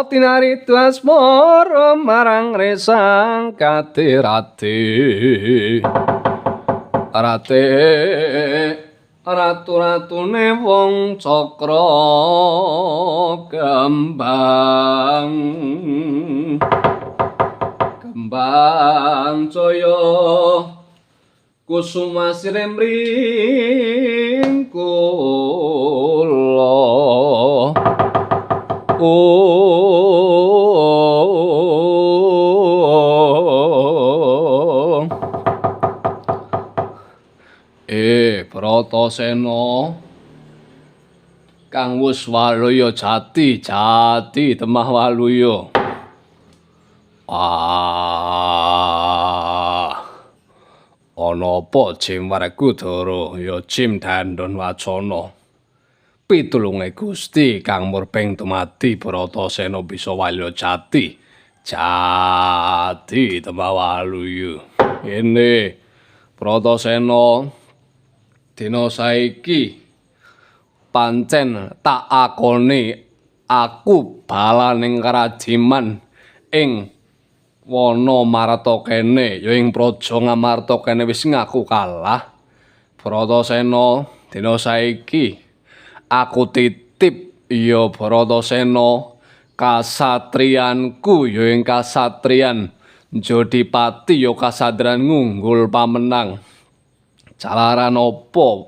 Tinari asmara marang resang katirati. Rate ratu-ratune wong cakra kembang. Kembang jaya kusuma sirem ring kula. Bratasena kang wis waluya jati jati temah waluya. Ah, ana apa Jim Werkudara ya Jim Dandon Wacana. Pitulunge Gusti kang murbeng dumadi Bratasena bisa waluya jati jati temah waluya. Ngene Bratasena, dina saiki pancen tak akoni aku balaning karajiman ing wana Marta kene ya ing praja Ngamarta kene wis ngaku kalah. Bratasena, dina saiki aku titip ya Bratasena kasatriyanku ya ing kasatriyan Jodipati ya kasatriyan ngunggul pamenang. Jalaran apa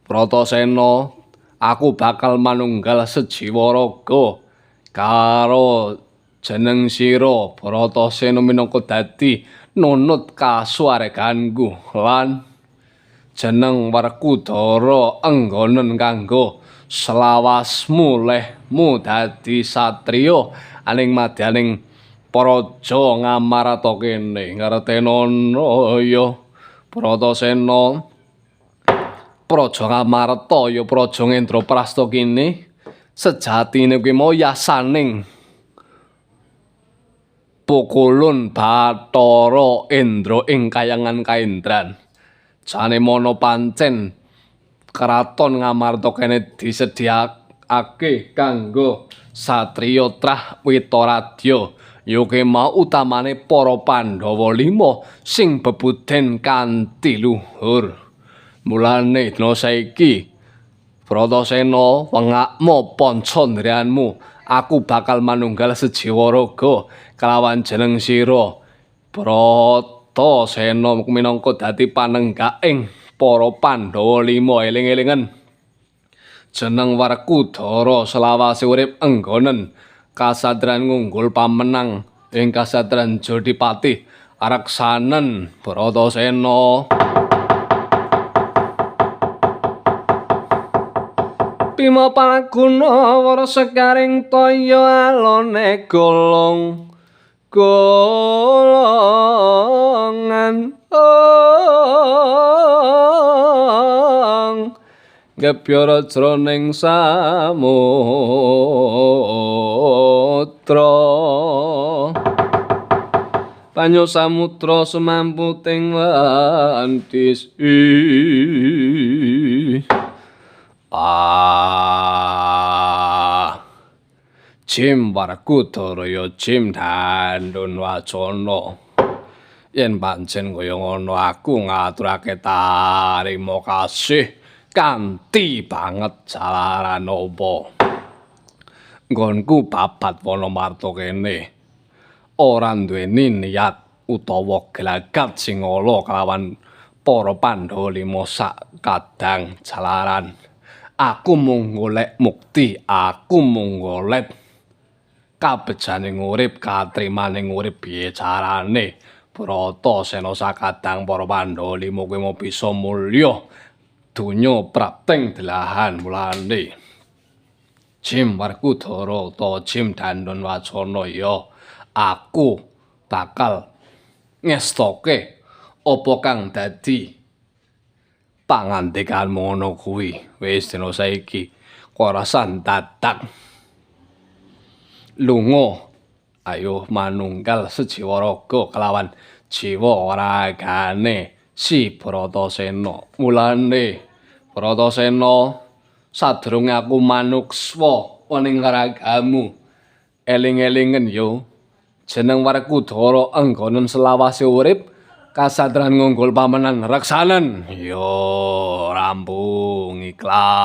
Bratasena, aku bakal manunggal sejiwa raga karo jeneng sira Bratasena minangka dadi nunut kasuwarganku lan jeneng Werkudara enggonen kanggo selawasmu lehmu dadi satriya aning madyaning praja Ngamarta kene. Ngertenono ya Bratasena, praja Ngamarta ya praja Ngendraprasta kene sejatine kuwi mau yasaning pukulun Bathara Indra ing kayangan Kaendran. Jane mono pancen kraton Ngamarta kene disediakake kanggo satriya trah Witaradya. Ya kuwi mau utamane para Pandhawa 5 sing bebuden kanthi luhur. Mulane dina saiki Bratasena wengakmu pancandriyanmu, aku bakal manunggal sejiwa raga kelawan jeneng sira Bratasena minangka dadi panenggaking para Pandhawa 5. Eling-elingan jeneng Werkudara selawase urip enggonen kasadran ngunggul pamenang ing kasadran Jodipati reksanen Bratasena. Bima palaguna wara sekaring toya alone golong golongan ong gebyara jroning samudra. Banyu samudra semamputing landis. Ah, Jim Werkudara ya Jim Dandun Wacana. Yen pancen kaya ngono aku ngaturake tarima kasih kanthi banget jalaran apa. Nggonku babat Wanamarta kene ora duweni niat utawa gelagat sing ala kelawan para Pandhawa 5 sak kadang jalaran. Aku mung golek mukti, aku mung golek kabejaning urip, katrimaning urip piye carane Bratasena sakadang para Pandhawa 5 kuwi mau bisa mulya donya prapting delahan. Mulane Jim Werkudara utawa Jim Dandon Wacana ya aku bakal ngestoke apa kang dadi pangandikanmu ngono kuwi. Wis dina saiki ora dadak lunga, ayo manunggal sejiwa raga kelawan jiwa ragane si Bratasena. Mulane Bratasena, sadurunge aku manukswa ning ragamu, Eling-elingen yo. Jeneng Werkudara enggonen selawase urip kasatran ngunggul pamenan reksanen. Yo, rampung, ikhlas.